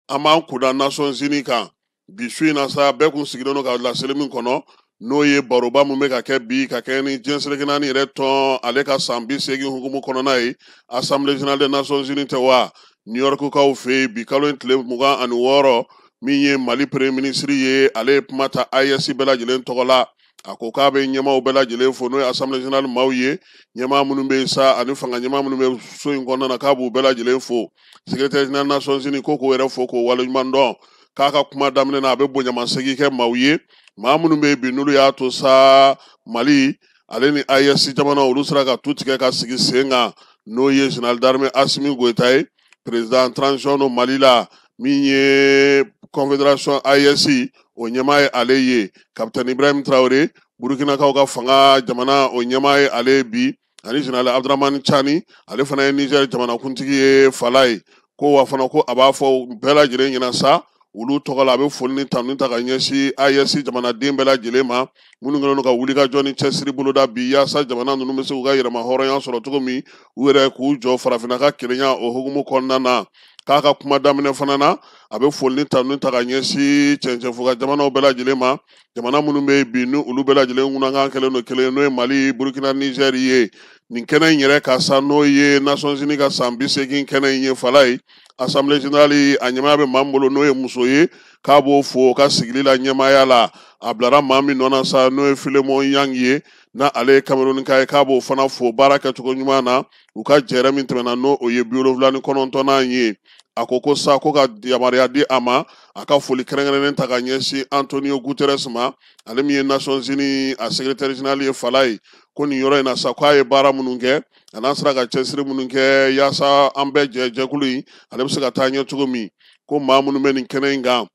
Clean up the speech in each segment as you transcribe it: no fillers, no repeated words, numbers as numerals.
An b'an kunda Nations Unies kan bi su in na sa. Bɛɛ kun sigilen don ka laseli min kɔnɔ, n'o ye baroba min bɛ ka kɛ bi ka kɛ ni diɲɛ seleke naani yɛrɛ tɔn ale ka san 80 hukumu kɔnɔna ye, Assemblée générale des Nations Unies tɛ wa, New York kaw fɛ yen bi kalo in tile 26. Min ye Mali premier ministre ye, ale ye kuma ta AES bɛɛ lajɛlen tɔgɔ la. A ko k'a bɛ ɲɛmaaw bɛɛ lajɛlen fo, n'o ye Assemblée générale maaw ye, ɲɛmaa minnu bɛ yen sa ani fanga ɲɛmaa minnu bɛ so in kɔnɔna na, k'a b'u bɛɛ lajɛlen fo. Secrétaire général Nations Unies ko k'o yɛrɛ fo k'o waleɲuman dɔn. K'a ka kuma daminɛ na, a bɛ bonyamasegin kɛ maaw ye, maa minnu bɛ yen bi n'olu y'a to sa Mali ale ni AES jamana olu sera ka tu tigɛ ka sigi sen kan, n'o ye général d'armée Assimi Goïta ye, président transition no Mali la. Min ye confédération AES o ɲɛmaa ye, ale ye capitaine Ibrahim Traoré, Burkinakaw ka fanga jamana o ɲɛmaa ye ale bi, ani général Abdramani Tchani, ale fana ye Niger jamanakuntigi ye. Fala ye ko wa fana ko a b'a fɔ bɛɛ lajɛlen ɲɛna sa, olu tɔgɔ la, a bɛ foli ni tanu ta ka ɲɛsin AES jamanaden bɛɛ lajɛlen ma, minnu kɛlen don ka wulikajɔ ni cɛsiri boloda bi yaasa jamana ninnu bɛ se k'u ka yɛrɛma hɔrɔnya sɔrɔ cogo min, u yɛrɛ k'u jɔ farafinna ka kelenya o hukumu kɔnɔna na. K'a ka kuma daminɛ fana na, a bɛ foli ni tanu ta ka ɲɛsin cɛncɛnfuga jamanaw bɛɛ lajɛlen ma, jamana minnu bɛ yen bi ni olu bɛɛ lajɛlen kunnakan kɛlen don kelen, n'o ye Mali, Burukina, Niger ye. Nin kɛnɛ in yɛrɛ ka sa, n'o ye Nations Unies ka san 80 kɛnɛ in ye, fala ye Assemblée générale a ɲɛmaaya bɛ maa min bolo, n'o ye muso ye, k'a b'o fo ka sigili la ɲɛmaaya la. A bilara maa min nɔ na sa, n'o ye Philemon Yang ye, n'a ale ye Cameroun ka ye, k'a b'o fana fo baara kɛcogo ɲuman na u ka jɛrɛ min tɛmɛna, n'o o ye 79nan ye. A ko ko sa ko ka yamaruya di a ma, a ka foli kɛrɛnkɛrɛnnen ta ka ɲɛsin Antonio Guterres ma, ale min ye Nations Unies a secrétaire général ye. Fala ye ko nin yɔrɔ in na sa, k'a ye baara minnu kɛ a n'a sera ka cɛsiri minnu kɛ yaasa an bɛɛ jɛ jɛkulu in ale bɛ se ka taa ɲɛ cogo min. Ko maa minnu bɛ nin kɛnɛ in kan,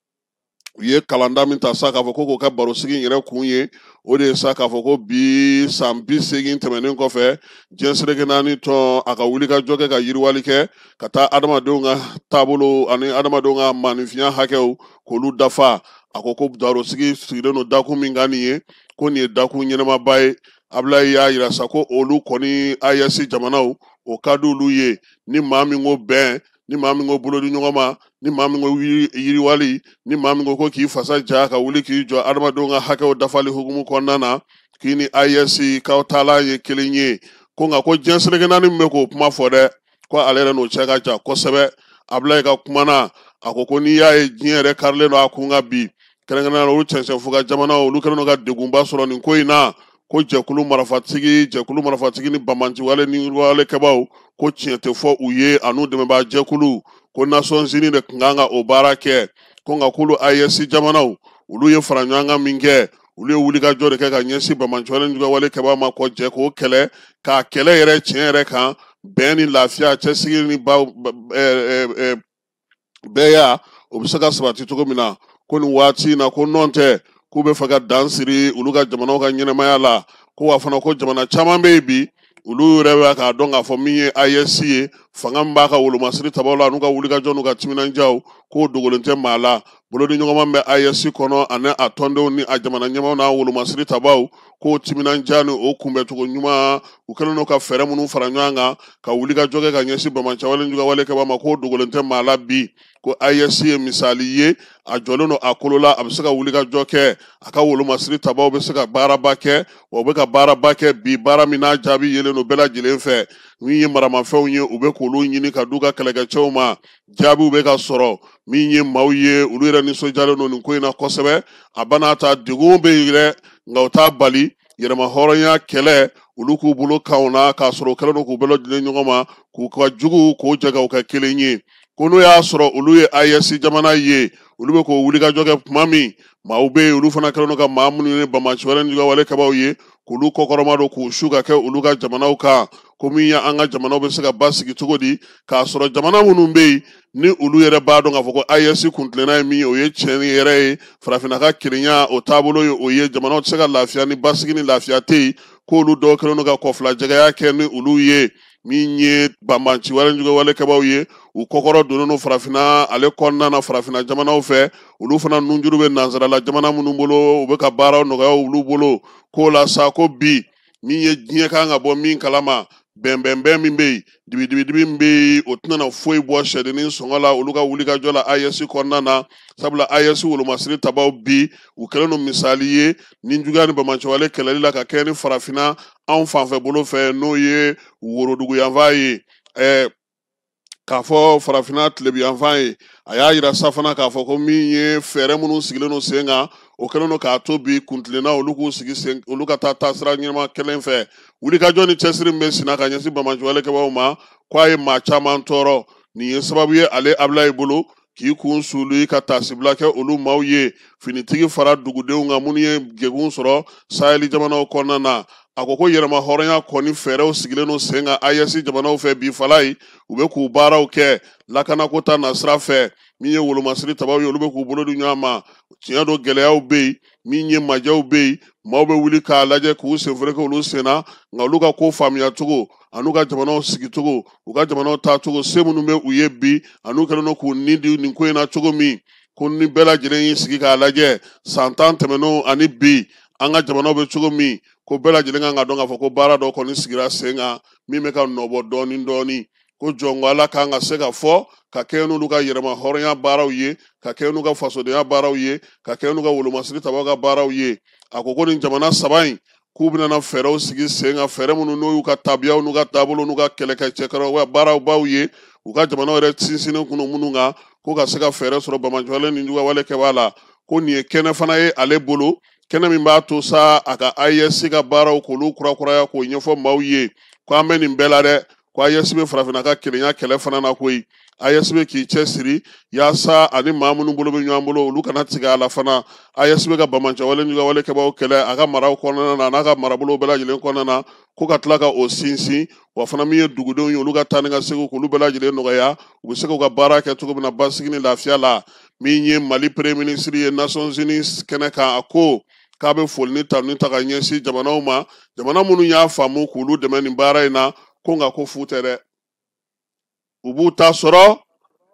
u ye kalanda min ta sa k'a fɔ ko k'o kɛ barosigi in yɛrɛ kun ye, o de ye sa k'a fɔ ko bi san 80 tɛmɛnen kɔfɛ, diɲɛ seleke naani tɔn a ka wulikajɔ kɛ ka yiriwali kɛ ka taa adamadenw ka taabolo ani adamadenw ka maaninfinya hakɛw k'olu dafa. A ko ko barosigi sigilen don dakun min kan nin ye, ko nin ye dakun ɲɛnamaba ye. Abulayi y'a yira sa ko olu kɔni AES jamanaw, o ka di olu ye. Ni maa min ko bɛn, ni maa min ko bolo di ɲɔgɔn ma, ni maa min ko yiriwali, ni maa min ko ko k'i fasa ja ka wuli k'i jɔ adamadenw ka hakɛw dafali hukumu kɔnɔna na, k'i ni AES k'aw taalan ye kelen ye. Ko nka ko diɲɛ seleke naani min bɛ k'o kuma fɔ dɛ, ko ale yɛrɛ n'o cɛ ka jan kosɛbɛ. Abulayi ka kuma na, a ko ko n'i y'a ye diɲɛ yɛrɛ karilen don a kun kan bi, kɛrɛnkɛrɛnnenya la olu cɛncɛnfuga jamanaw, olu kɛlen don ka degunba sɔrɔ nin ko in na, ko jɛkulu marifatigi ni banbaanciwale ni walekɛbaw, ko tiɲɛ tɛ fɔ u ye an'u dɛmɛbaa jɛkulu, ko Nations Unies de tun kan ka o baara kɛ. Ko nka k'olu AES jamanaw, olu ye fara ɲɔgɔn kan min kɛ, olu ye wulikajɔ de kɛ ka ɲɛsin banbaanciwale ni wale kɛbaw ma, kɔ jɛ k'o kɛlɛ, k'a kɛlɛ yɛrɛ tiɲɛ yɛrɛ kan, bɛn ni lafiya, cɛsiri ni baw bɛɛya, o bɛ se ka sabati cogo min na. Ko nin waati in na, ko nɔn tɛ k'u bɛ fɛ ka dan siri olu ka jamanaw ka ɲɛnɛmaya la. Ko wa fana ko jamana caman bɛ yen bi, olu yɛrɛ bɛ k'a dɔn k'a fɔ min ye AES ye, fanga min b'a ka wolomasiri tabaw la n'u ka wulikajɔ n'u ka timinandiyaw, k'o dogolen tɛ maa la. Bolodi ɲɔgɔnma bɛ AES kɔnɔ ani a tɔndenw ni a jamana ɲɛmaaw n'a wolomasiri tabaw, k'o timinandiya ni o kunbɛncogo ɲuman, u kɛlen don ka fɛɛrɛ minnu fara ɲɔgɔn kan ka wulikajɔ kɛ ka ɲɛsin banbaanciwale juguwale kɛba ma, k'o dogolen tɛ maa la bi. Ko AES ye misali ye, a jɔlen don a kolo la, a bɛ se ka wulikajɔ kɛ, a ka wolomasiri tabaw bɛ se ka baaraba kɛ, wa u bɛ ka baaraba kɛ bi, baara min n'a jaabi yelen don bɛɛ lajɛlen fɛ. Min ye maramafɛnw ye, u bɛ k'olu ɲini ka d'u ka kɛlɛkɛcɛw ma, jaabiw bɛ ka sɔrɔ. Min ye maaw ye, olu yɛrɛ nisɔndiyalen don nin ko in na kosɛbɛ. A bana ta degun bɛ yen dɛ, nka o t'a bali yɛrɛma hɔrɔnya kɛlɛ olu k'u bolo kanw na, k'a sɔrɔ u kɛlen don k'u bolo dilen ɲɔgɔn ma, k'u ka juguw k'o jɛ k'u kɛ kelen ye. Ko n'o y'a sɔrɔ olu ye AES jamana ye, olu bɛ k'o wulikajɔ kɛ tuma min, maaw bɛ yen, olu fana kɛlen don ka maa minnu ye banbaanci wɛrɛ ni wale kɛbaaw ye, k'olu kɔkɔrɔma don k'u su ka kɛ olu ka jamanaw kan. Ko min ye an ka jamanaw bɛ se ka basigi cogo di, k'a sɔrɔ jamana minnu bɛ yen ni olu yɛrɛ b'a dɔn k'a fɔ ko AES kuntilenna ye min ye, o ye tiɲɛni yɛrɛ ye, farafinna ka kelenya o taabolo ye, o ye jamanaw tɛ se ka lafiya ni basigi ni lafiya tɛ yen, k'olu dɔw kɛlen don ka kɔfilajɛgɛya kɛ ni olu ye. Min ye banbaanci wale jugu wale kɛbaaw ye, u kɔkɔrɔ donnen don farafinna ale kɔnɔna na, farafinna jamanaw fɛ, olu fana nunjuru bɛ nansarala jamana minnu bolo, u bɛ ka baaraw nɔgɔya olu bolo. K'o la sa, ko bi min ye diɲɛ kan ka bɔ min kalama, Bɛnbɛnbɛn min bɛ yen, dibidibidibi min bɛ yen, o tɛna na foyi bɔ sɛdennin sɔngɔ la olu ka wulikajɔ la AES kɔnɔna na, sabula AES wolomasiri tabaw bi u kɛlen don misali ye ni juguya ni banbaanciwale kɛlɛli la ka kɛ ni farafinna anw fanfɛ bolo fɛ, n'o ye woroduguyanfan ye, k'a fɔ farafinna tilebiyanfan ye. A y'a yira sa fana k'a fɔ ko min ye fɛɛrɛ minnu sigilen don sen kan, o kɛlen don k'a to bi kuntilenna olu k'u sigi sen, olu ka taa taasira ɲɛnama kelen fɛ. Wulikajɔ ni cɛsiri min bɛ senna ka ɲɛsin banbaanciwale kɛbaaw ma, ko a ye maa caman tɔɔrɔ. Nin ye sababu ye ale Abulayi bolo k'i kun suli ka taasibila kɛ olu maaw ye, finitigi fara dugudenw kan minnu ye degun sɔrɔ saheli jamanaw kɔnɔna na. A ko ko yɛrɛma hɔrɔnya kɔni fɛɛrɛw sigilen don sen kan AES jamanaw fɛ bi falayi, u bɛ k'u baaraw kɛ lakanako ta nasira fɛ. Min ye wolomasiri tabaw ye, olu bɛ k'u bolo di ɲɔgɔn ma. Tiɲɛ don, gɛlɛyaw bɛ yen, min ye majɛw bɛ yen, maaw bɛ wuli k'a lajɛ k'u senfereke olu sen na, nka olu ka ko faamuya cogo an'u ka jamanaw sigicogo, u ka jamanaw taacogo, se minnu bɛ u ye bi an'u kɛlen don k'u ni di nin ko in na cogo min, ko ni bɛɛ lajɛlen y'i sigi k'a lajɛ san 10 tɛmɛnenw ani bi an ka jamanaw bɛ cogo min, ko bɛɛ lajɛlen kan ka dɔn k'a fɔ ko baara dɔ kɔni sigira sen kan min bɛ ka nɔbɔ dɔɔni dɔɔni, ko jɔnko Ala kan ka se ka fɔ ka kɛ n'olu ka yɛrɛma hɔrɔnya baaraw ye, ka kɛ n'u ka fasodenya baaraw ye, ka kɛ n'u ka wolomasiri tabaw ka baaraw ye. A ko ko nin jamana saba in k'u bɛna na fɛɛrɛw sigi sen kan, fɛɛrɛ minnu n'o y'u ka tabiyaw n'u ka taabolo n'u ka kɛlɛkɛ baaraw baw ye, u ka jamanaw yɛrɛ sinsinnen kun minnu kan, ko ka se ka fɛɛrɛ sɔrɔ banbaanciwale ni juguyawale kɛbaa la. Ko nin ye kɛnɛ fana ye ale bolo, kɛnɛ min b'a to sa a ka AES ka baaraw k'olu kurakuraya k'o ɲɛfɔ maaw ye, ko an bɛ nin bɛɛ la dɛ, ko AES bɛ farafinna ka kelenya kɛlɛ fana na koyi. AES bɛ k'i cɛsiri yaasa ani maa minnu bolo bɛ ɲɔgɔn bolo olu kana tigɛ a la fana. AES bɛ ka banbaanciwale ni juguyawale kɛbaaw kɛlɛ a ka maraw kɔnɔna na n'a ka marabolow bɛɛ lajɛlen kɔnɔna na, ko ka tila ka o sinsin, wa fana min ye dugudenw ye olu ka taa ni ka segin k'olu bɛɛ lajɛlen nɔgɔya, u bɛ se k'u ka baara kɛ cogo min na basigi ni lafiya la. Min ye Mali premier ministre ye Nations Unies kɛnɛ kan, a ko k'a bɛ foli ni tanuni ta ka ɲɛsin jamanaw ma, jamana minnu y'a faamu k'olu dɛmɛ nin baara in na, ko nka ko fu tɛ dɛ, u b'u ta sɔrɔ,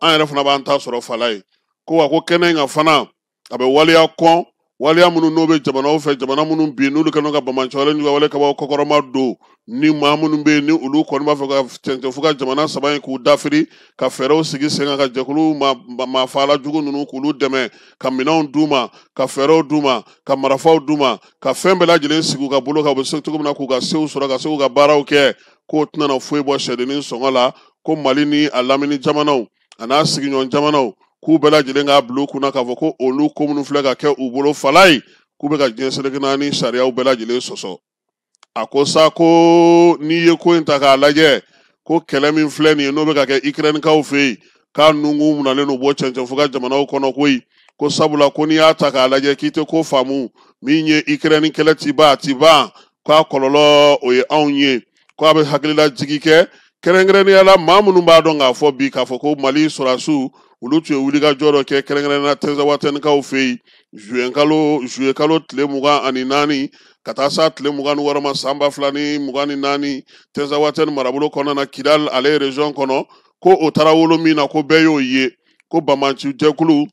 an yɛrɛ fana b'an ta sɔrɔ fala ye. Ko wa ko kɛnɛ in kan fana a bɛ waleya kɔn, waleya minnu n'o bɛ jamanaw fɛ, jamana minnu bi n'olu kɛlen ka banbaanciwale ni juguyawale kɛbaaw kɔkɔrɔma don, ni maa minnu bɛ yen ni olu kɔni b'a fɛ ka cɛncɛn fo ka jamana saba in k'u dafiri, ka fɛɛrɛw sigi sen kan, ka jɛkulu maafaala jugu ninnu k'olu dɛmɛ, ka minɛnw d'u ma, ka fɛɛrɛw d'u ma, ka marifaw d'u ma, ka fɛn bɛɛ lajɛlen sigi u ka bolo kan, u bɛ se cogo min na k'u ka sew sɔrɔ, ka se k'u ka baaraw kɛ, k'o tɛna na foyi bɔ sɛdennin sɔngɔ la. Ko Mali ni a lamini jamanaw a n'a sigiɲɔgɔn jamanaw k'u bɛɛ lajɛlen k'a bila u kunna k'a fɔ ko olu ko minnu filɛ ka kɛ u bolo fala ye, k'u bɛ ka diɲɛ seleke naani sariyaw bɛɛ lajɛlen sɔsɔ. A ko sa ko n'i ye ko in ta k'a lajɛ, ko kɛlɛ min filɛ nin ye n'o bɛ ka kɛ Ikɛrɛnikaw fɛ yen, k'a nungun munalen don bɔ cɛncɛn fo ka jamanaw kɔnɔ koyi. Ko sabula ko n'i y'a ta k'a lajɛ k'i tɛ ko faamu, min ye Ikɛrɛni kɛlɛ ti ban, a ti ban, k'a kɔlɔlɔ o ye anw ye. Ko a bɛ hakililajigi kɛ kɛrɛnkɛrɛnnenya la maa minnu b'a dɔn k'a fɔ bi k'a fɔ ko Mali sɔrɔdasiw olu tun ye wulikajɔ dɔ kɛ kɛrɛnkɛrɛnnenya la Tɛnzawatɛnikaw fɛ yen zuye kalo tile 24 ka taa s'a tile 26 ma san 2024 Tɛnzawatɛni marabolo kɔnɔna na Kidal ale région kɔnɔ, ko o taara wolo min na ko bɛɛ y'o ye, ko banbaanci jɛkulu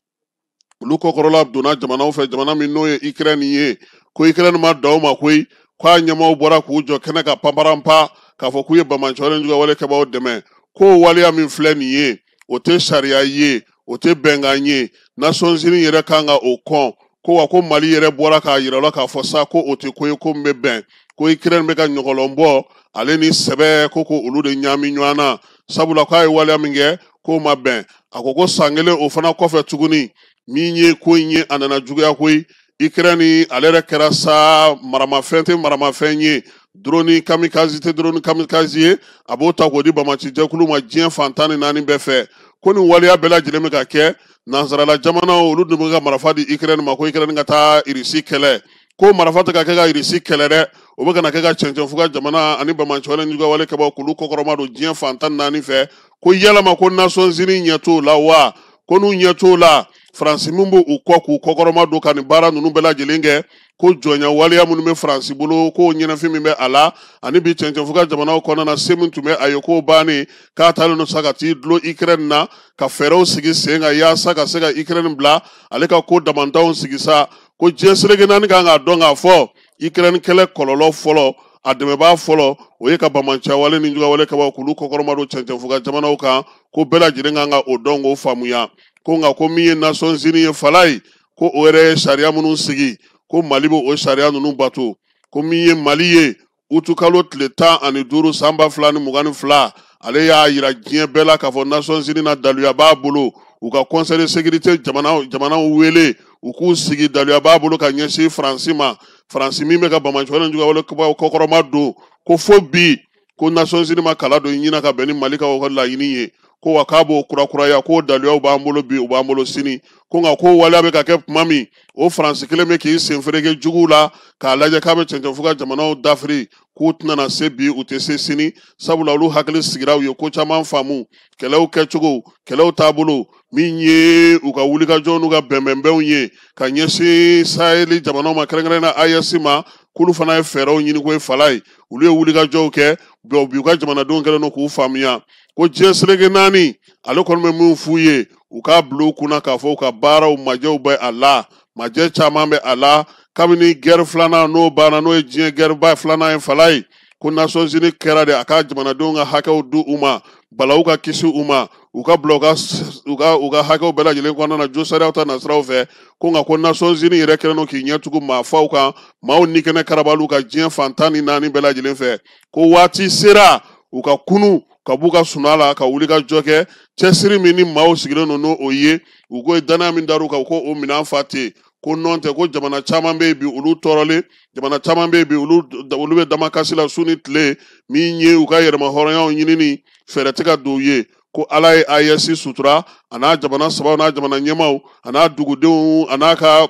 olu kɔkɔrɔla donna jamanaw fɛ, jamana min n'o ye Ikɛrɛni ye, ko Ikɛrɛni ma dan o ma koyi, k'a ɲɛmaaw bɔra k'u jɔ kɛnɛ ka panparanpa k'a fɔ k'u ye banbaanciwale juguyawale kɛbaaw dɛmɛ, k'o waleya min filɛ nin ye o tɛ sariya ye, o tɛ bɛnkan ye, Nations Unies yɛrɛ kan ka o kɔn, ko wa ko Mali yɛrɛ bɔra k'a yira la k'a fɔ sa ko o tɛ ko ye ko min bɛ bɛn, ko Ikɛrɛni bɛ ka ɲɔgɔlɔn bɔ ale ni sɛbɛ ko olu de ɲaami ɲɔgɔn na, sabula k'a ye waleya min kɛ k'o ma bɛn. A ko ko san kelen o fana kɔfɛ tuguni, min ye ko in ye a nana juguya koyi, Ikɛrɛni ale yɛrɛ kɛra sa maramafɛn tɛ maramafɛn ye, drone kamikaze tɛ drone kamikaze ye, a b'o ta k'o di banbaanci jɛkulu ma diɲɛ fan 14 bɛɛ fɛ, ko nin waleya bɛɛ lajɛlen bɛ ka kɛ nansarala jamanaw olu dun bɛ ka marifa di Ikɛrɛni ma ko Ikɛrɛni ka taa Irisi kɛlɛ, ko marifa tɛ ka kɛ ka Irisi kɛlɛ dɛ, o bɛ ka na kɛ ka cɛncɛn fo ka jamana ani banbaanciwale ni juguyawale kɛbaaw k'olu kɔkɔrɔma don diɲɛ fan 14 fɛ, ko yalama ko Nations Unies ɲɛ t'o la wa, ko n'u ɲɛ t'o la Faransi min b'u kɔ k'u kɔkɔrɔma don ka nin baara ninnu bɛɛ lajɛlen kɛ, ko jɔnya waleya minnu bɛ Faransi bolo k'o ɲɛnafin min bɛ a la ani bi cɛncɛn fo ka jamanaw kɔnɔna na se min tun bɛ a ye k'o bannen, k'a taalen don sa ka t'i dulon Ikɛrɛni na ka fɛɛrɛw sigi sen kan yaasa ka se ka Ikɛrɛni bila ale ka ko damantanw sigi sa, ko diɲɛ seleke naani kan k'a dɔn k'a fɔ Ikɛrɛni kɛlɛ kɔlɔlɔ fɔlɔ A dɛmɛbaa fɔlɔ, o ye ka bamancɛwale ni jugawale kɛbaw k'olu kɔkɔrɔma don cɛncɛnfuga jamanaw kan, ko bɛɛ lajɛlen kan ka o dɔn k'o faamuya. Ko nka ko min ye Nations Unies ye fala ye, ko o yɛrɛ ye sariya minnu sigi, ko Mali bɛ o sariya ninnu bato. Ko min ye Mali ye, utukalo tile 15 san 2022, ale y'a yira diɲɛ bɛɛ la k'a fɔ Nations Unies na daluya b'a bolo, u ka Conseil de sécurité jamanaw wele u k'u sigi, daluya b'a bolo ka ɲɛsin Faransi ma, Faransi min bɛ ka bamancɛwale ni jugawale kɔkɔrɔma don. Ko fo bi, ko Nations Unies ma kala don ɲina ka bɛn ni Mali ka laɲini ye, ko wa k'a b'o kurakuraya, k'o daluyaw b'an bolo bi, u b'an bolo sini. Ko nka ko waleya bɛ ka kɛ tuma min, o Faransi kelen bɛ k'i sen fereke juguw la k'a lajɛ k'a bɛ cɛncɛnfuga jamanaw dafiri, k'u tɛna na se bi, u tɛ se sini, sabula olu hakili sigira, u ye ko caman faamu kɛlɛw kɛcogo, kɛlɛw taabolo, min ye u ka wulikajɔ n'u ka bɛnbɛnbɛnw ye ka ɲɛsin Saheli jamanaw ma, kɛrɛnkɛrɛnnenya la AES ma, k'olu fana ye fɛɛrɛw ɲini ko ye fala ye, olu ye wulikajɔw kɛ bi, u ka jamanadenw kɛlen don k'u faamuya. Ko diɲɛ seleke naani, ale kɔni bɛ min f'u ye, u k'a bila u kunna k'a fɔ u ka baaraw majɛw bɛ a la, majɛ caman bɛ a la. Kabini guerre filanan n'o banna, n'o ye diɲɛ guerre ba filanan ye fala ye, ko Nations Unies kɛra de a ka jamanadenw ka hakɛw di u ma, balawu ka kisi u ma, u ka bila u ka hakɛw bɛɛ lajɛlen kɔnɔna na josariyaw ta nasiraw fɛ. Ko nka ko Nations Unies yɛrɛ kɛlen don k'i ɲɛ tugu maafaw kan, maaw ni kɛnɛ karabaliw ka diɲɛ fan 14 bɛɛ lajɛlen fɛ. Ko waati sera u ka kunu ka b'u ka sunaa la ka wuli ka jɔ kɛ, cɛsiri min ni maaw sigilen don n'o ye, u ko danaya min dar'u kan, ko o minɛn fa ten. Ko nɔn tɛ, ko jamana caman bɛ yen bi, olu tɔɔrɔlen, jamana caman bɛ yen bi, olu bɛ damakasi la su ni tile, min ye u ka yɛrɛma hɔrɔnyaw ɲinini fɛɛrɛ tɛ ka don u ye. Ko Ala ye AES sutura, a n'a jamana sabaw n'a jamana ɲɛmaaw, a n'a dugudenw, a n'a ka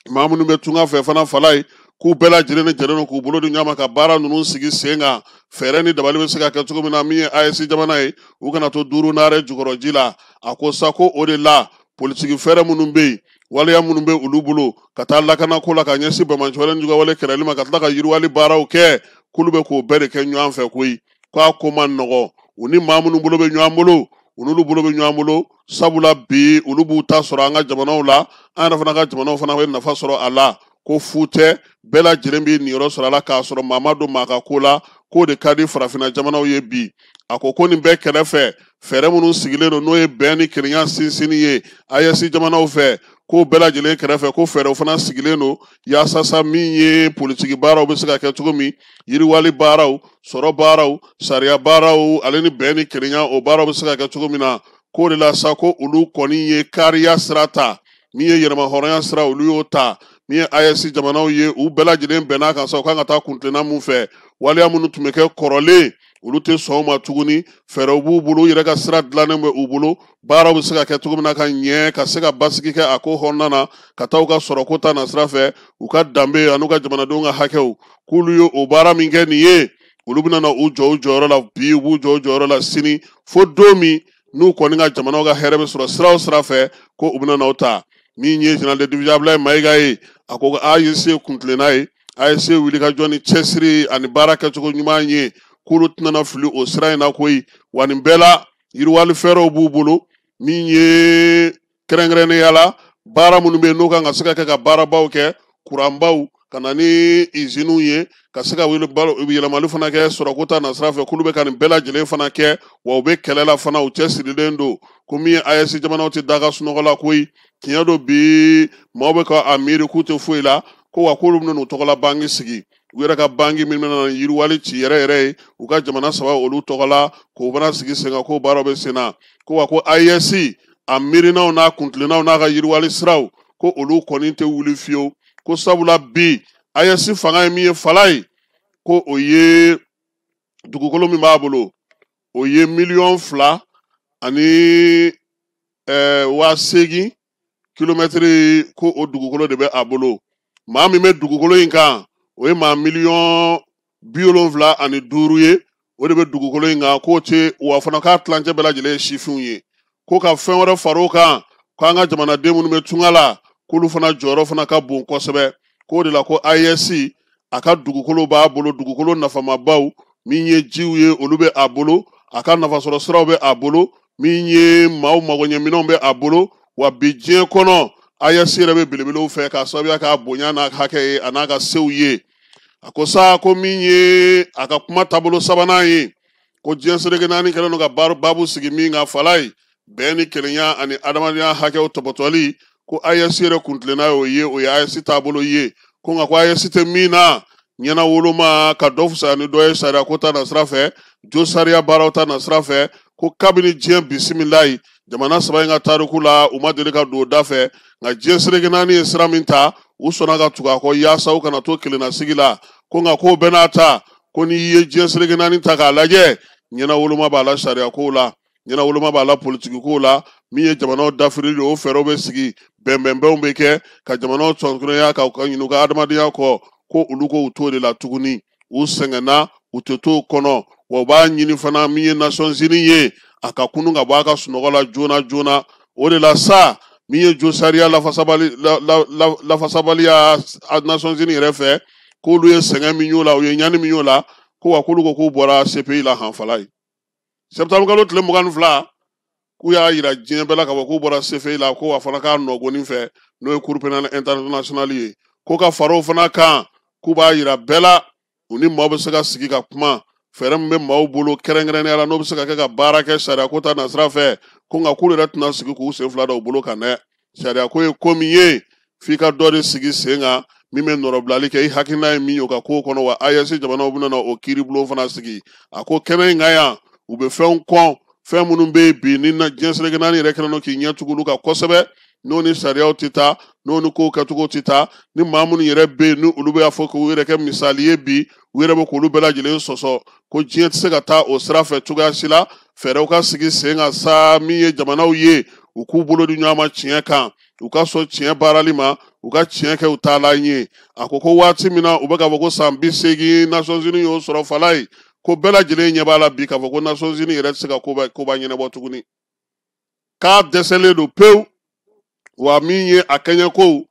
maa minnu bɛ tunga fɛ fana fala ye, k'u bɛɛ lajɛlen ni jɛlen don k'u bolo di ɲɔgɔn ma ka baara ninnu sigi sen kan, fɛɛrɛ ni dabali bɛ se ka kɛ cogo min na, min ye AES jamana ye, u kana to duuru naare jukɔrɔ ji la. A ko sa ko o de la politiki fɛɛrɛ minnu bɛ yen, waleya minnu bɛ olu bolo ka taa lakanako la ka ɲɛsin bamancɛwale ni jugawale kɛlɛli ma, ka tila ka yiriwali baaraw kɛ, k'olu bɛ k'o bɛɛ de kɛ ɲɔgɔn fɛ koyi. K'a ko ma nɔgɔ, u ni maa minnu bolo bɛ ɲɔgɔn bolo, u n'olu bolo bɛ ɲɔgɔn bolo, sabula bi olu b'u ta sɔrɔ an ka jamanaw la, an yɛrɛ fana ka jamanaw fana bɛ nafa sɔrɔ a la. Ko fu tɛ, bɛɛ lajɛlen b'i niyɔrɔ sɔrɔ a la k'a sɔrɔ maa ma don maa ka ko la. K'o de ka di farafinna jamanaw ye bi. A ko ko nin bɛɛ kɛrɛfɛ, fɛɛrɛ minnu sigilen don, n'o ye bɛn ni kelenya sinsinni ye AES jamanaw fɛ, k'o bɛɛ lajɛlen kɛrɛfɛ, ko fɛɛrɛw fana sigilen don yaasa sa min ye politiki baaraw bɛ se ka kɛ cogo min, yiriwali baaraw, sɔrɔ baaraw, sariya baaraw, ale ni bɛn ni kelenya, o baaraw bɛ se ka kɛ cogo min na. K'o de la sa ko olu kɔni ye kariya sira ta, min ye yɛrɛma hɔrɔnya sira, olu y'o ta. Min ye AES jamanaw ye, u bɛɛ lajɛlen bɛnn'a kan sa u kan ka taa kuntilenna mun fɛ, waleya minnu tun bɛ kɛ kɔrɔlen, olu tɛ sɔn o ma tuguni. Fɛɛrɛw b'u bolo, u yɛrɛ ka sira dilannen bɛ u bolo, baaraw bɛ se ka kɛ cogo min na ka ɲɛ, ka se ka basigi kɛ a ko kɔnɔna na, ka taa u ka sɔrɔko ta nasira fɛ, u ka danbe an'u ka jamanadenw ka hakɛw. K'olu ye o baara min kɛ nin ye, olu bɛna na u jɔ u jɔyɔrɔ la bi, u b'u jɔ u jɔyɔrɔ la sini, fo don min n'u kɔni ka jamanaw ka hɛrɛ bɛ sɔrɔ sira o sira fɛ, ko u bɛna n'o ta. Min ye général de division Abdoulaye Mayiga ye, a ko AES ye kuntilenna ye, AES ye wulikajɔ ni cɛsiri ani baara kɛcogo ɲuman ye, k'olu tɛna fili o sira in na koyi. Wa nin bɛɛ la, yiriwali fɛɛrɛw b'u bolo, min ye kɛrɛnkɛrɛnnenya la baara minnu bɛ yen n'o kan ka se ka kɛ ka baarabaw kɛ, kuranbaw, ka na ni iziniw ye, ka se ka yɛlɛmali fana kɛ sɔrɔko ta nasira fɛ, k'olu bɛ ka nin bɛɛ lajɛlen fana kɛ, wa u bɛ kɛlɛ la fana, u cɛsirilen don. Ko min ye AES jamanaw tɛ da ka sunɔgɔ la koyi. Tiɲɛ don, bi maaw bɛ ka a miiri k'u tɛ foyi la, ko wa k'olu bɛna n'u tɔgɔla banki sigi, u yɛrɛ ka banki min bɛna yiriwali ci yɛrɛ yɛrɛ ye u ka jamana saba olu tɔgɔ la, k'o fana sigi sen kan, k'o baaraw bɛ sen na. Ko wa ko AES a miirinaw n'a kuntilennaw n'a ka yiriwali siraw, ko olu kɔni tɛ wuli fiyewu. Ko sabula bi AES fanga ye min ye fala ye, ko o ye dugukolo min b'a bolo, o ye 2,8 miliyɔn kilomɛtiri, ko o dugukolo de bɛ a bolo. Maa min bɛ dugukolo in kan, o ye maa 75 miliyɔn ye, o de bɛ dugukolo in kan. K'o tɛ wa fana k'a tilancɛ bɛɛ lajɛlen ye sifinw ye. Ko ka fɛn wɛrɛ far'o kan, k'an ka jamanaden minnu bɛ tunga la, k'olu fana jɔyɔrɔ fana ka bon kosɛbɛ. K'o de la ko AES a ka dugukolo b'a bolo, dugukolo nafamabaw, min ye jiw ye, olu bɛ a bolo, a ka nafasɔrɔ siraw bɛ a bolo, min ye maaw magoɲɛminɛnw bɛ a bolo. Wa bi diɲɛ kɔnɔ, AES yɛrɛ bɛ belebelew fɛ k'a sababuya k'a bonya n'a hakɛ ye, a n'a ka sew ye. A ko sa ko min ye a ka kuma taabolo sabanan ye, ko diɲɛ seleke naani kɛlen don ka baabu sigi min kan falaye, bɛn ni kelenya ani adamadenya hakɛw tɔpɔtɔli, ko AES yɛrɛ kuntilenna y'o ye, o ye AES taabolo ye. Ko nka ko AES tɛ min na ɲɛna woloma ka dɔ fisaya ni dɔ ye sariya ko ta na sira fɛ, jo sariya baaraw ta na sira fɛ, ko kabini diɲɛ bisimilayi jamana saba in ka tariku la u ma deli ka don o da fɛ, nka diɲɛ seleke naani ye sira min ta u sɔnna ka tugu a kɔ yaasa u kana to kelennasigi la. Ko nka k'o bɛɛ n'a ta, ko n'i ye diɲɛ seleke naani ta k'a lajɛ, ɲɛna woloma b'a la sariya kow la, ɲɛna woloma b'a la politiki kow la, min ye jamanaw dafirili ye, o fɛɛrɛw bɛ sigi, bɛnbɛnbɛnw bɛ kɛ ka jamanaw sɔnkurunya ka ɲinɛ u ka adamadenya kɔ, ko olu ko u t'o de la tuguni, u sɛgɛnna, u tɛ t'o kɔnɔ. Wa u b'a ɲini fana min ye Nations Unies ye, a ka kunun ka bɔ a ka sunɔgɔ la joona joona. O de la sa min ye jo sariya lafasabaliya Nations Unies yɛrɛ fɛ, k'olu ye sɛgɛn min y'o la, u ye ɲani min y'o la, ko wa k'olu ko k'u bɔra CPI la hanfala ye. Septembre kalo tile 22, k'u y'a yira diɲɛ bɛɛ la k'a fɔ k'u bɔra CPI la, ko wa fana k'a nɔgɔnin fɛ, n'o ye Cour pénale internationale ye, ko ka fara o fana kan, k'u b'a yira bɛɛ la u ni maaw bɛ se ka sigi ka kuma, fɛɛrɛ min bɛ maaw bolo kɛrɛnkɛrɛnnenya la n'o bɛ se ka kɛ ka baara kɛ sariya ko ta nasira fɛ, ko nka k'olu yɛrɛ tɛna sigi k'u sen fila da u bolo kan dɛ. Sariya ko ye ko min ye, f'i ka dɔ de sigi sen kan min bɛ nɔrɔbilali kɛ, i hakilina ye min ye o ka ko kɔnɔ. Wa AES jamanaw bɛna na o kiiribulon fana sigi. A ko kɛnɛ in kan yan, u bɛ fɛnw kɔn, fɛn minnu bɛ yen bi ni diɲɛ seleke naani yɛrɛ kɛlen don k'i ɲɛ tugu olu kan kosɛbɛ, n'o ni sariyaw tɛ taa, n'o ni kow kɛcogo tɛ taa, ni maa minnu yɛrɛ bɛ yen ni olu bɛ y'a fɔ k'u yɛrɛ kɛ misali ye bi, u yɛrɛ bɛ k'olu bɛɛ lajɛlen sɔsɔ, ko diɲɛ tɛ se ka taa o sira fɛ cogoya si la. Fɛɛrɛw ka sigi sen kan sa min ye jamanaw ye, u k'u bolo di ɲɔgɔn ma tiɲɛ kan, u ka sɔn tiɲɛ baarali ma, u ka tiɲɛ kɛ u taalan ye. A ko ko waati min na u bɛ k'a fɔ ko san 80 Nations Unies y'o sɔrɔ fala ye, ko bɛɛ lajɛlen ɲɛ b'a la bi k'a fɔ ko Nations Unies yɛrɛ tɛ se ka koba ɲɛnabɔ tuguni, k'a dɛsɛlen don pewu. Wa min ye a kɛɲɛkow,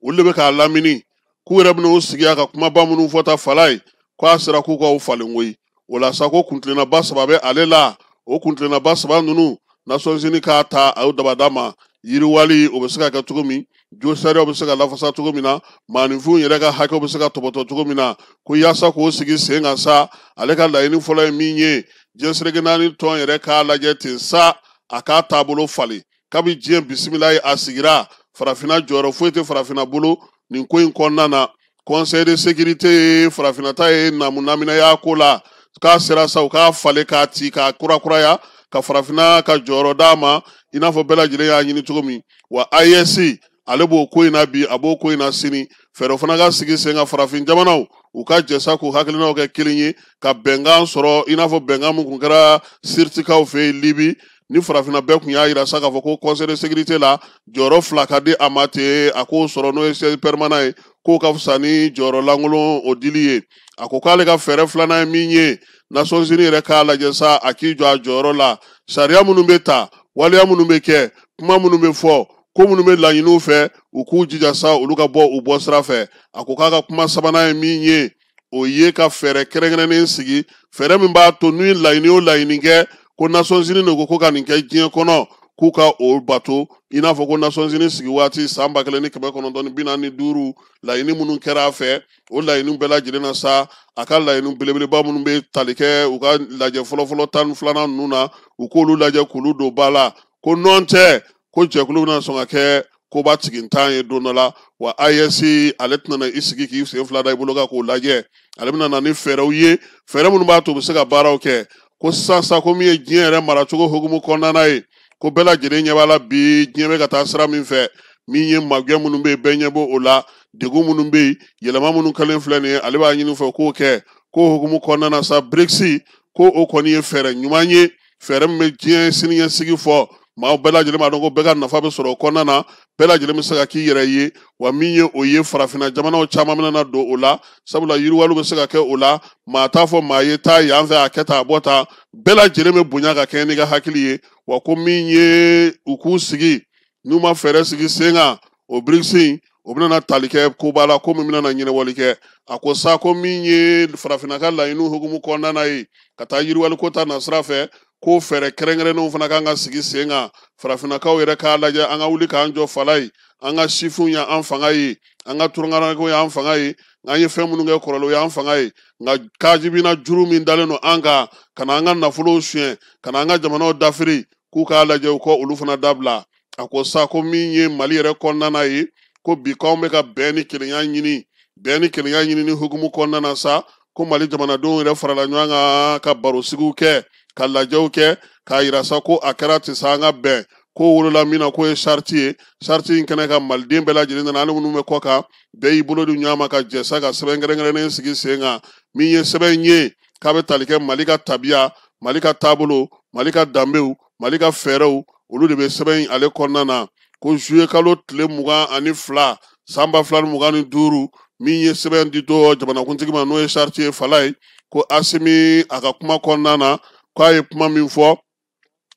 olu de bɛ k'a lamini, k'u yɛrɛ bɛna u sigi a ka kumaba minnu fɔ ta fala ye, k'a sera k'u ka o falen koyi. O la sa ko kuntilennaba saba bɛ ale la, o kuntilennaba saba ninnu Nations Unies k'a ta a y'o dabada ma, yiriwali o bɛ se ka kɛ cogo min, jo sariyaw bɛ se ka lafasa cogo min na, maaninfinw yɛrɛ ka hakɛw bɛ se ka tɔbɔtɔ cogo min na, ko yaasa k'o sigi sen kan sa, ale ka laɲini fɔlɔ ye min ye, diɲɛ seleke naani tɔn yɛrɛ k'a lajɛ ten sa, a k'a taabolo falen. Kabi diɲɛ bisimila ye a sigira, farafinna jɔyɔrɔ foyi tɛ farafinna bolo nin ko in kɔnɔna na. Conseil de sécurité ye farafinna ta ye namu naminɛya ko la, k'a sera sa u k'a falen k'a ci k'a kurakuraya ka farafinna ka jɔyɔrɔ d'a ma, i n'a fɔ bɛɛ lajɛlen y'a ɲini cogo min. Wa AES ale b'o ko in na bi, a b'o ko in na sini. Fɛɛrɛ fana ka sigi sen kan farafin jamanaw u ka jɛ sa k'u hakilinaw kɛ kelen ye ka bɛnkan sɔrɔ, i n'a fɔ bɛnkan min kun kɛra Sirtikaw fɛ yen Libi, ni farafinna bɛɛ kun y'a yira sa k'a fɔ ko conseil de sécurité la jɔyɔrɔ fila ka di a ma ten, a k'o sɔrɔ n'o ye siège permanent ye, k'o ka fisa ni jɔyɔrɔ lankolon o dili ye. A ko k'ale ka fɛɛrɛ filanan ye min ye, Nations Unies yɛrɛ k'a lajɛ sa a k'i jɔ a jɔyɔrɔ la, sariya minnu bɛ ta, waleya minnu bɛ kɛ, kuma minnu bɛ fɔ, ko minnu bɛ laɲiniw fɛ, u k'u jija sa olu ka bɔ u bɔ sira fɛ. A ko k'a ka kuma sabanan ye min ye, o ye ka fɛɛrɛ kɛrɛnkɛrɛnnen sigi, fɛɛrɛ min b'a to n'u ye laɲini o laɲini kɛ, ko Nations Unies de ko ko ka nin kɛ diɲɛ kɔnɔ, k'u ka o bato, i n'a fɔ ko Nations Unies sigi waati san 1945 laɲini minnu kɛra a fɛ, o laɲini bɛɛ lajɛlen na sa, a ka laɲini belebeleba minnu bɛ tali kɛ u ka lajɛ fɔlɔfɔlɔ 12nan ninnu na, u k'olu lajɛ k'olu don ba la, ko nɔn tɛ ko jɛkulu bɛna sɔn ka kɛ koba tigintan ye don dɔ la. Wa AES ale tɛna na i sigi k'i sen fila da i bolo kan k'o lajɛ, ale bɛna na ni fɛɛrɛw ye, fɛɛrɛ minnu b'a to u bɛ se ka baaraw kɛ. Ko sisan sa ko min ye diɲɛ yɛrɛ maracogo hukumu kɔnɔna ye, ko bɛɛ lajɛlen ɲɛ b'a la bi diɲɛ bɛ ka taa sira min fɛ, min ye magɛn minnu bɛ yen bɛɛ ɲɛ b'o la, degun minnu bɛ yen, yɛlɛma minnu kɛlen filɛ nin ye, ale b'a ɲini fɛ k'o kɛ. K'o hukumu kɔnɔna na sa, BRICS ko o kɔni ye fɛɛrɛ ɲuman ye, fɛɛrɛ min bɛ diɲɛ siniɲɛsigi fɔ, maaw bɛɛ lajɛlen b'a dɔn ko bɛɛ ka nafa bɛ sɔrɔ o kɔnɔna na, bɛɛ lajɛlen bɛ se ka k'i yɛrɛ ye. Wa min ye o ye, farafinna jamanaw caman bɛna na don o la, sabula yiriwaliw bɛ se ka kɛ o la, maa t'a fɔ maa ye taa yan fɛ, a kɛ tan, a bɔ tan, bɛɛ lajɛlen bɛ bonya ka kɛɲɛ n'i ka hakili ye. Wa ko min ye u k'u sigi, n'u ma fɛɛrɛ sigi sen kan, o BRICS in o bɛna tali kɛ koba la, ko min bɛna na ɲɛnabɔli kɛ. A ko sa ko min ye farafinna ka laɲiniw hukumu kɔnɔna ye ka taa yiriwali ko ta nasira fɛ, ko fɛɛrɛ kɛrɛnkɛrɛnnenw fana kan ka sigi sen kan, farafinnakaw yɛrɛ k'a lajɛ, an ka wuli k'an jɔ fala ye, an ka sifinw y'an fanga ye, an ka turunkarakow y'an fanga ye. An ye fɛn minnu kɛ kɔrɔlen, o y'an fanga ye. Nka kajibina juru min dalen don an kan ka na an ka nafolow suɲɛ, ka na an ka jamanaw dafiri, k'u k'a lajɛ u kɔ olu fana dabila. A ko sa ko min ye Mali yɛrɛ kɔnɔna na ye, ko bi k'anw bɛ ka bɛn ni kelenya ɲini, bɛn ni kelenya ɲini ni hukumu kɔnɔna na sa, ko Mali jamanadenw yɛrɛ farala ɲɔgɔn kan ka barosigiw kɛ, ka lajɛw kɛ, k'a yira sa ko a kɛra ten sa, an ka bɛn. Ko wolola min na k'o ye sariti ye, sariti in kɛnɛ ka Maliden bɛɛ lajɛlen nana, hali minnu bɛ kɔ kan, bɛɛ y'i bolo di ɲɔgɔn ma ka jɛ sa ka sɛbɛn kɛrɛnkɛrɛnnen sigi sen kan, min ye sɛbɛn ye k'a bɛ tali kɛ Mali ka tabiya, Mali ka taabolo, Mali ka danbew, Mali ka fɛɛrɛw, olu de bɛ sɛbɛn in ale kɔnɔna na. Ko zuye kalo tile 22 san 2025, min ye sɛbɛn di dɔ jamanakuntigi ma, n'o ye sariti ye fala ye, ko Asimi a ka kuma kɔnɔna na, k'a ye kuma min fɔ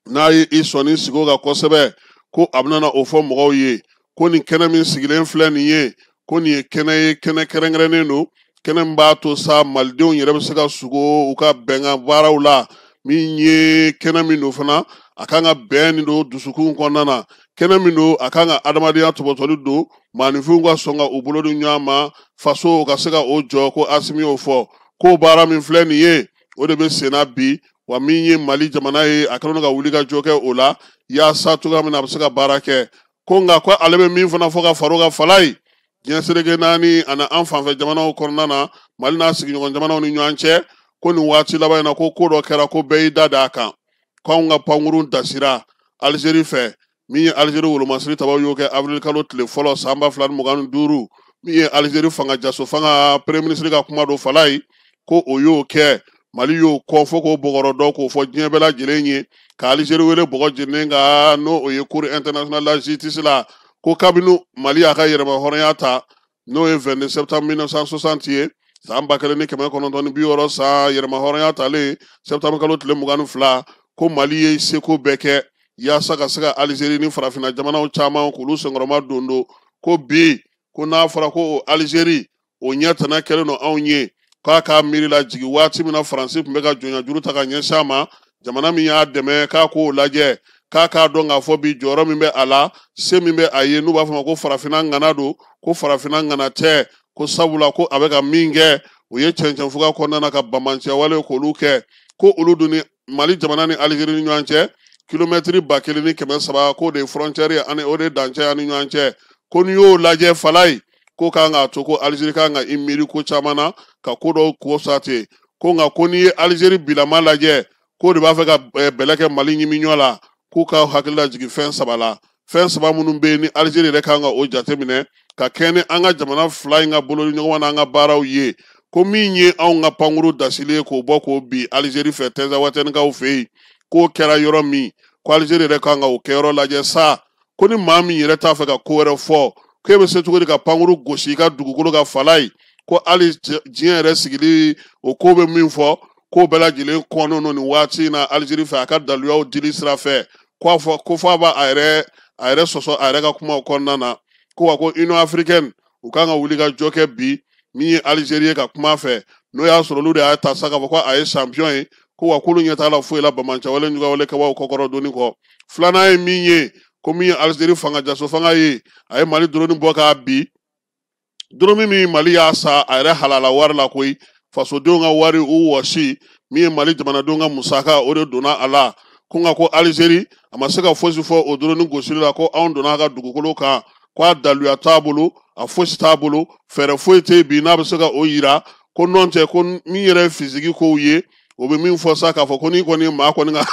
n'a ye i sɔnni sigi o kan kosɛbɛ, ko a bɛna o fɔ mɔgɔw ye, ko nin kɛnɛ min sigilen filɛ nin ye, ko nin ye kɛnɛ ye, kɛnɛ kɛrɛnkɛrɛnnen don, kɛnɛ min b'a to sa Malidenw yɛrɛ bɛ se ka sugo u ka bɛnkan baaraw la, min ye kɛnɛ min don fana, a kan ka bɛn nin don dusukun kɔnɔna na, kɛnɛ min don a kan ka adamadenya tɔbɔtɔli don, maaninfinw ka sɔn ka u bolo di ɲɔgɔn ma, faso ka se ka o jɔ. Ko Asimi y'o fɔ, k'o baara min filɛ nin ye, o de bɛ senna bi. Wa min ye Mali jamana ye, a kɛlen don ka wuli ka jɔ kɛ o la yaasa cogoya min na a bɛ se ka baara kɛ. Ko nka ko ale bɛ min fana fɔ ka far'o kan fala ye, diɲɛ seleke naani ani an fanfɛ jamanaw kɔnɔna na, Mali n'a sigiɲɔgɔn jamanaw ni ɲɔgɔn cɛ, ko nin waati laban in na, ko ko dɔ kɛra, ko bɛɛ y'i da d'a kan, k'anw ka pankurun dasira Alizeri fɛ, min ye Alizeri wolomasiri tabaw y'o kɛ avril kalo tile fɔlɔ san 2025, min ye Alizeri fanga jaso fanga premier ministre ka kuma don fala ye, ko o y'o kɛ, Mali y'o kɔ fo k'o bɔgɔrɔ dɔn k'o fɔ diɲɛ bɛɛ lajɛlen ye, ka Alizeri wele bɔgɔ jeninen kan, n'o o ye Cour internationale de la justice la, ko kabini Mali y'a ka yɛrɛma hɔrɔnya ta, n'o ye 22 septembre 1960 ye, san 1960 san yɛrɛma hɔrɔnya talen septembre kalo tile 22, ko Mali ye seko bɛɛ kɛ yaasa ka se ka Alizeri ni farafinna jamanaw caman k'olu senkɔrɔma don don. Ko bi ko n'a fɔra ko o Alizeri o ɲɛ tana kɛlen don anw ye, k'a k'a miiri la jigin waati min na Faransi tun bɛ ka jɔnya juru ta ka ɲɛsin a ma, jamana min y'a dɛmɛ, k'a k'o lajɛ, k'a k'a dɔn k'a fɔ bi jɔyɔrɔ min bɛ a la, se min bɛ a ye, n'u b'a fɔ a ma ko farafinna ŋana don, ko farafinna ŋana tɛ, ko sabula ko a bɛ ka min kɛ o ye cɛncɛnfuga kɔnɔna na ka banbaanciya wale k'olu kɛ, ko olu dun ni Mali jamana ni Alizeri ni ɲɔgɔn cɛ kilomɛtiri 1300, k'o de ye frontière ye ani o de ye dancɛ ani ɲɔgɔn cɛ, ko n'i y'o lajɛ fala ye, ko kan k'a to ko Alizeri kan ka i miiri ko caman na ka ko dɔw ko sa ten, ko nka ko n'i ye Alizeri bilama lajɛ, k'o de b'a fɛ ka bɛlɛ kɛ Mali ɲimiɲɔ la, k'u ka hakili lajigin fɛn saba la, fɛn saba minnu bɛ yen ni Alizeri yɛrɛ kan ka o jateminɛ ka kɛɲɛ ni an ka jamana fila in ka bolodi ɲɔgɔn ma n'an ka baaraw ye, ko min ye anw ka pankuru dasili ye k'o bɔ k'o bin Alizeri fɛ Tɛnzawatɛnikaw fɛ yen, k'o kɛra yɔrɔ min, ko Alizeri yɛrɛ kan ka o kɛyɔrɔ lajɛ sa, ko ni maa min yɛrɛ t'a fɛ ka ko wɛrɛ fɔ, k'e bɛ se cogo di ka pankuru gosi i ka dugukolo ka fala ye, ko hali diɲɛ yɛrɛ sigili o ko bɛ min fɔ, k'o bɛɛ lajɛlen kɔnnen don nin waati in na Alizeri fɛ a ka daluyaw dili sira fɛ, ko a fɔ ko f'a b'a a yɛrɛ sɔsɔ a yɛrɛ ka kumaw kɔnɔna na, ko wa ko Union africaine u kan ka wuli ka jɔ kɛ bi min ye Alizeri ye ka kuma fɛ, n'o y'a sɔrɔ olu de y'a ta sa k'a fɔ ko a ye champion ye, ko wa k'olu ɲɛ t'a la foyi la bamancɛwale ɲugawale kɛbaw kɔkɔrɔ donni kɔ. Filanan ye min ye, ko min ye Alizeri fanga jaso fanga ye, a ye Mali drone bɔ k'a bi, drone min Mali y'a sa a yɛrɛ halala wari la koyi, fasodenw ka wari u wɔsi, min ye Mali jamanadenw ka musaka o de donna a la, ko nka ko Alizeri a ma se ka fosi fɔ o drone gosili la, ko anw donna a ka dugukolo kan, ko a daluya t'a bolo, a fosi t'a bolo, fɛɛrɛ foyi tɛ yen bi n'a bɛ se ka o yira, ko nɔn tɛ ko min yɛrɛ ye fisigi kow ye, o bɛ min fɔ sa k'a fɔ ko n'i kɔni ye maa kɔni ka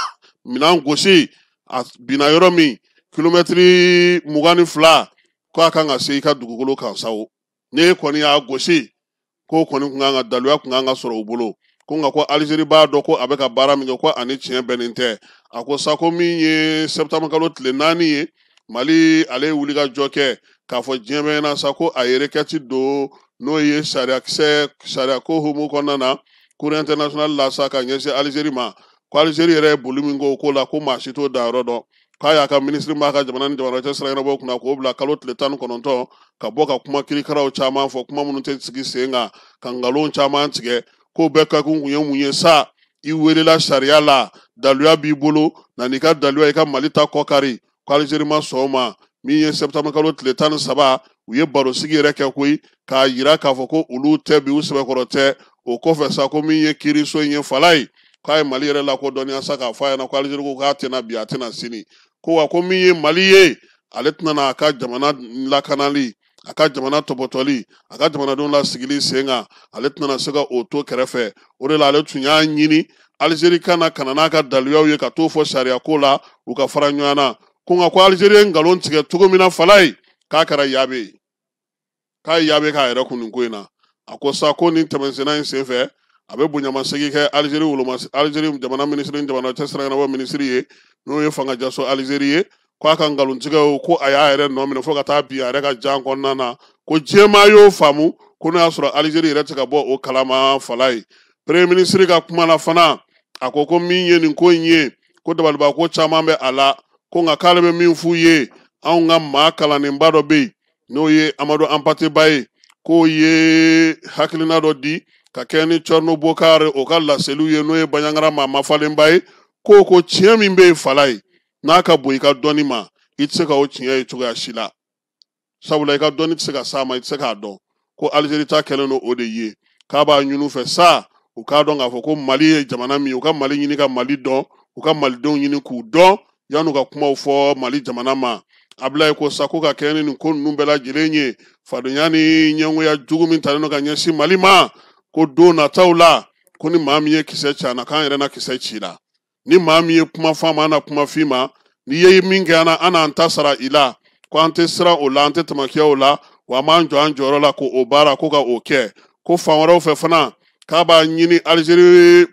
minɛn gosi a binna yɔrɔ min kilomɛtiri 22, ko a kan ka se i ka dugukolo kan sa o, n'e kɔni y'a gosi, k'o kɔni kun kan ka daluya kun kan ka sɔrɔ u bolo, ko nka ko Alizeri b'a dɔn ko a bɛ ka baara min kɛ, ko ani tiɲɛ bɛnnen tɛ. A ko sa ko min ye septembre kalo tile 4 ye, Mali ale ye wuli ka jɔ kɛ k'a fɔ diɲɛ bɛɛ ɲɛna sa ko a ye requête don, n'o ye sariyakisɛ sariyako hukumu kɔnɔna na Cour internationale la sa ka ɲɛsin Alizeri ma, ko Alizeri yɛrɛ ye boli min k'o ko la, ko maa si t'o danyɔrɔ dɔn, k'a y'a ka minisiri b'a ka jamana ni jamana cɛ sira ɲɛnabɔ kunna k'o bila kalo tile 19 ka bɔ ka kuma kirikaraw caman fɔ, kuma minnu tɛ sigi sen kan, ka nkalon caman tigɛ, k'o bɛɛ kɛkun kun ye mun ye sa, i welela sariya la, daluya b'i bolo, na n'i ka daluya i ka Mali ta kɔ kari, ko Alizeri ma sɔn o ma. Min ye septembre kalo tile 13, U ye barosigi yɛrɛ kɛ koyi, k'a yira k'a fɔ ko olu tɛ bi, u sɛbɛkɔrɔ tɛ. O kɔfɛ sa, ko min ye kiiriso in ye fala ye, k'a ye Mali yɛrɛ lakodɔnniya sa, k'a fɔ a ɲɛna ko Alizeri ko k'a tɛna bi, a tɛna sini. Ko wa ko min ye Mali ye, ale tɛna n'a ka jamana lakanali, a ka jamana tɔpɔtɔli, a ka jamanadenw lasigili sen kan, ale tɛna se ka o to kɛrɛfɛ. O de la ale tun y'a ɲini Alizeri ka na ka na n'a ka daluyaw ye, ka t'o fɔ sariya ko la, u ka fara ɲɔgɔn na. Ko nka ko Alizeri ye nkalon tigɛ cogo min na fala ye, k'a kɛra yaabe ye, k'a ye yaabe k'a yɛrɛ kun nin ko in na. A ko sa ko nin tɛmɛsenna in senfɛ, a bɛ bonyamasegin kɛ Alizeri woloma, Alizeri jamana minisiri ni jamana cɛsira ɲɛnabɔ minisiri ye, n'o ye fanga jaso Alizeri ye, ko a ka nkalontigɛw, ko a y'a yɛrɛ nɔ minɛ fo ka taa bin a yɛrɛ ka jan kɔnɔna na. Ko diɲɛmaa y'o faamu ko n'o y'a sɔrɔ Alizeri yɛrɛ tɛ ka bɔ o kalama fala ye. Premier ministre ka kuma la fana, a ko ko min ye nin ko in ye, ko dabaliba ko caman bɛ a la. Ko nka k'ale bɛ min f'u ye, anw ka maa kalannenba dɔ bɛ yen, n'o ye Amadu Anpate Ba ye, k'o ye hakilina dɔ di ka kɛ ni Cɔrino Bokari o ka laseliw ye, n'o ye Banjagara maa mafalenba ye. Ko tiɲɛ min bɛ yen fala ye, n'a ka bon i ka dɔnni ma, i tɛ se ka o tiɲɛ ye cogoya si la, sabula i ka dɔnni tɛ se ka s'a ma, i tɛ se k'a dɔn. Ko Alizeri ta kɛlen don o de ye. K'a b'a ɲini u fɛ sa, u k'a dɔn k'a fɔ ko Mali ye jamana min ye, u ka Mali ɲini ka Mali dɔn, u ka Malidenw ɲini k'u dɔn yan'u ka kumaw fɔ Mali jamana ma. Abulaye ko sa ko ka kɛɲɛ ni nin ko ninnu bɛɛ lajɛlen ye, fadenya ni ɲɛngoya jugu min talen don ka ɲɛsin Mali ma, ko don nataw la, ko ni maa min ye kisɛ ci an na, k'an yɛrɛ na kisɛ ci la. Ni maa min ye kuma fɔ an ma, an na kuma f'i ma. N'i ye min kɛ an na, an n'an ta sara i la. Ko an tɛ siran o la, an tɛ tamakiya o la, wa an b'an jɔ an jɔyɔrɔ la k'o baara, ko ka o kɛ. Ko fan wɛrɛw fɛ fana, k'a b'a ɲini Alizeri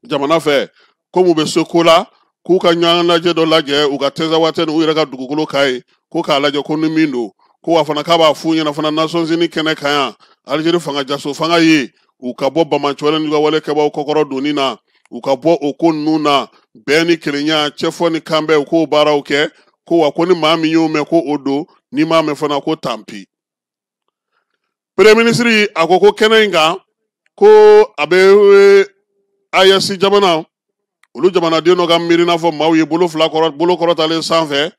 jamana fɛ, komi u bɛ se ko la, k'u ka ɲɔgɔn lajɛ dɔ lajɛ u ka Tɛnzawatɛ ni u yɛrɛ ka dugukolo kan ye, ko k'a lajɛ ko ni min don. Ko wa fana k'a b'a f'u ɲɛna fana Nations Unies kɛnɛ kan yan, Alizeri fanga jaso fanga ye, u ka bɔ banbaanciwale n'u ka wale kɛbaaw kɔkɔrɔ donni na, u ka bɔ o ko ninnu na, bɛn ni kelenya, cɛfɔ ni kanbɛn, u k'o baaraw kɛ. Ko wa ko ni maa min y'o mɛn, ko o don, n'i m'a mɛn fana, ko tant pis. Premier ministre a ko ko kɛnɛ in kan, ko a bɛ AES jamana olu jamanaden dɔ ka miirina fɔ maaw ye, bolo fila kɔrɔ, bolo kɔrɔtalen sanfɛ,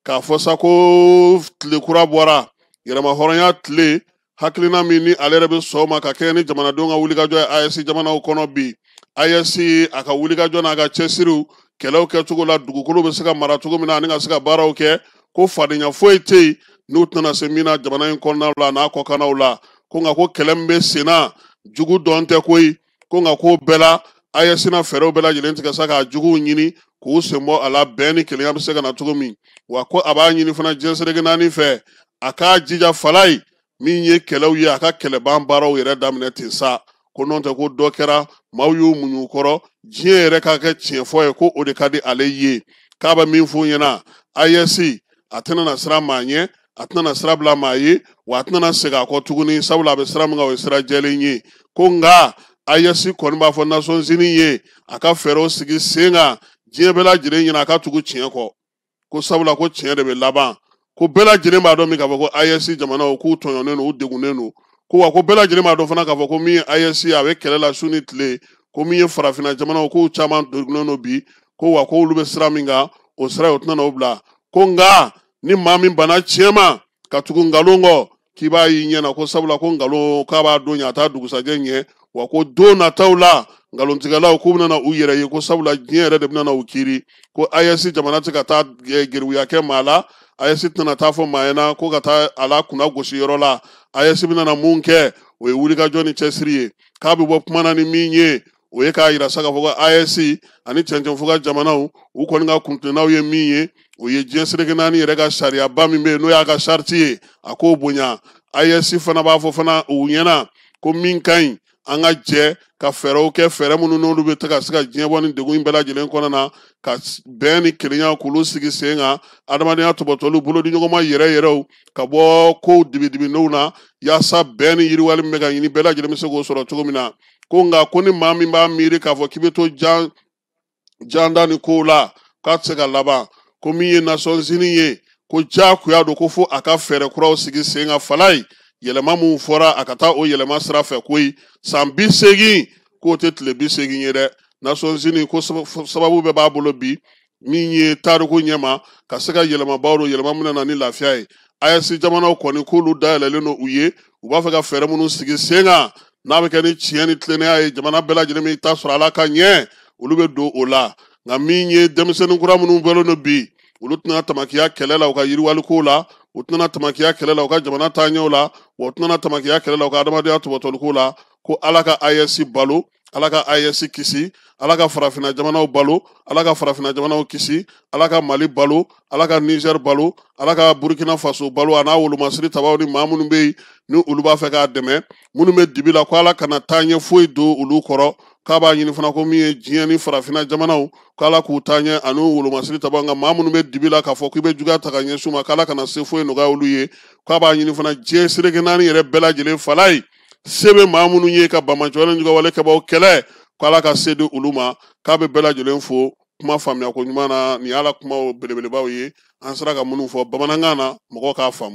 k'a fɔ sa ko tile kura bɔra, yɛrɛmahɔrɔnya tile, hakilina min ni ale yɛrɛ bɛ sɔn ma ka kɛɲɛ ni jamanadenw ka wulikajɔ ye AES jamanaw kɔnɔ bi. AES a ka wulikajɔ n'a ka cɛsiriw, kɛlɛw kɛcogo la, dugukolo bɛ se ka mara cogo min na ani ka se ka baaraw kɛ, ko fadenya foyi tɛ yen n'u tɛna se min na jamana in kɔnɔnaw la n'a kɔkannaw la. Ko nka ko kɛlɛ min bɛ sen na, jugu dɔn tɛ koyi. Ko nka ko bɛɛ la, AES na fɛɛrɛw bɛɛ lajɛlen tigɛ sa k'a juguw ɲini k'u sen bɔ a la, bɛn ni kelenya bɛ se ka na cogo min. Wa ko a b'a ɲini fana diɲɛ seleke naani fɛ, a k'a jija fala ye, min ye kɛlɛw ye, a ka kɛlɛban baaraw yɛrɛ daminɛ ten sa. Ko n'o tɛ, ko dɔ kɛra, maaw y'u muɲu kɔrɔ, diɲɛ yɛrɛ ka kɛ tiɲɛfɔ ye, ko o de ka di ale ye. K'a bɛ min f'u ɲɛna, AES a tɛna na siran maa ɲɛ, a tɛna na sira bila maa ye, wa a tɛna na segin a kɔ tuguni, sabula a bɛ sira min kan, o ye sira jɛlen ye. Ko nka AES kɔni b'a fɔ Nations Unies ye, a ka fɛɛrɛw sigi sen kan, diɲɛ bɛɛ lajɛlen ɲɛna, a ka tugu tiɲɛ kɔ, ko sabula ko tiɲɛ de bɛ laban. Ko bɛɛ lajɛlen b'a dɔn min k'a fɔ ko AES jamanaw k'u tɔɲɔnen don, u degunnen don. Ko wa ko bɛɛ lajɛlen b'a dɔn fana k'a fɔ ko min ye AES ye, a bɛ kɛlɛ la su ni tile. Ko min ye farafinna jamanaw, k'u caman degunnen don bi. Ko wa ko olu bɛ sira min kan, o sira o tɛna o bila. Ko nka ni maa min banna tiɲɛ ma ka tugu nkalon kɔ, k'i b'a y'i ɲɛ na, ko sabula ko nkalon k'a b'a don ɲɛ, a t'a dugusajɛ ɲɛ. Wa ko don nataw la, nkalontigɛlaw k'u bɛna u yɛrɛ ye, ko sabula diɲɛ yɛrɛ de bɛna u kiiri. Ko AES jamana tɛ ka taa geribuya kɛ maa la, AES tɛna taa fɔ maa ɲɛna ko ka taa a la kunna gosi yɔrɔ la. AES bɛna mun kɛ, o ye wulikajɔ ni cɛsiri ye. K'a bɛ bɔ kuma na ni min ye, o ye k'a yira sa k'a fɔ ko AES ani cɛncɛnfuga jamanaw, u kɔni ka kuntilennaw ye min ye, o ye diɲɛ seleke naani yɛrɛ ka sariyaba min bɛ yen, n'o y'a ka sariti ye, a k'o bonya. AES fana b'a fɔ fana u ɲɛna ko min ka ɲi, an ka jɛ ka fɛɛrɛw kɛ, fɛɛrɛ minnu n'olu bɛ se ka diɲɛ bɔ ni degun in bɛɛ lajɛlen kɔnɔna na, ka bɛn ni kelenya k'olu sigi sen kan, adamadenya tɔbɔtɔliw, bolodiɲɔgɔnma yɛrɛ yɛrɛw, ka bɔ kow dibidibinenw na, yaasa bɛn ni yiriwali min bɛ ka ɲini, bɛɛ lajɛlen bɛ se k'o sɔrɔ cogo min na. Ko nka ko ni maa min b'a miiri k'a fɔ k'i bɛ to jan janda ni kow la, k'a tɛ se ka laban. Ko min ye Nations Unies ye, ko diyagoya don ko fo a ka fɛɛrɛ kuraw sigi sen kan fala ye, yɛlɛma mun fɔra, a ka taa o yɛlɛma sira fɛ koyi. San 80, k'o tɛ tile 80 ye dɛ. Nations Unies ko sababu bɛɛ b'a bolo bi, min ye tariku ɲɛma, ka se ka yɛlɛmabaw don, yɛlɛma min na ni lafiya ye. AES jamanaw kɔni k'olu dayɛlɛlen don u ye, u b'a fɛ ka fɛɛrɛ minnu sigi sen kan n'a bɛ kɛ ni tiɲɛ ni tilennenya ye, jamana bɛɛ lajɛlen b'i ta sɔrɔ ala ka ɲɛ, olu bɛ don o la. Nka min ye denmisɛnnin kura minnu bɔlen don bi, olu tɛna tamakiya kɛlɛ la u ka yiriwaliko la, u tɛna tamakiya kɛlɛ la u ka jamana taaɲɛw la, wa u tɛna tamakiya kɛlɛ la u ka adamadenya tɔbɔtɔliko la. Ko ala ka AES balo, ala ka AES kisi, ala ka farafinna jamanaw balo, ala ka farafinna jamanaw kisi, ala ka Mali balo, ala ka Niger balo, ala ka Burkina Faso balo, a n'a wolomasiri tabaw ni maa minnu bɛ yen ni olu b'a fɛ k'a dɛmɛ, minnu bɛ dibi la, ko ala kana taaɲɛ foyi don olu kɔrɔ. K'a b'a ɲini fana ko min ye diɲɛ ni farafinna jamanaw, k'ala k'u taaɲɛ ani wolomasiri tabaw, nka maa minnu bɛ dibi la k'a fɔ k'i bɛ juguya ta ka ɲɛsin u ma, k'ala kana se foyi nɔgɔya olu ye. K'a b'a ɲini fana diɲɛ seleke naani yɛrɛ bɛɛ lajɛlen fala ye, se bɛ maa minnu ye ka banbaanciwale jugawale kɛbaaw kɛlɛ, k'ala ka se di olu ma. K'a bɛ bɛɛ lajɛlen fo kuma faamuya ko ɲuman na. Nin y'a la kumaw belebelebaw ye, an sera ka minnu fɔ bamanankan na mɔgɔw k'a faamu.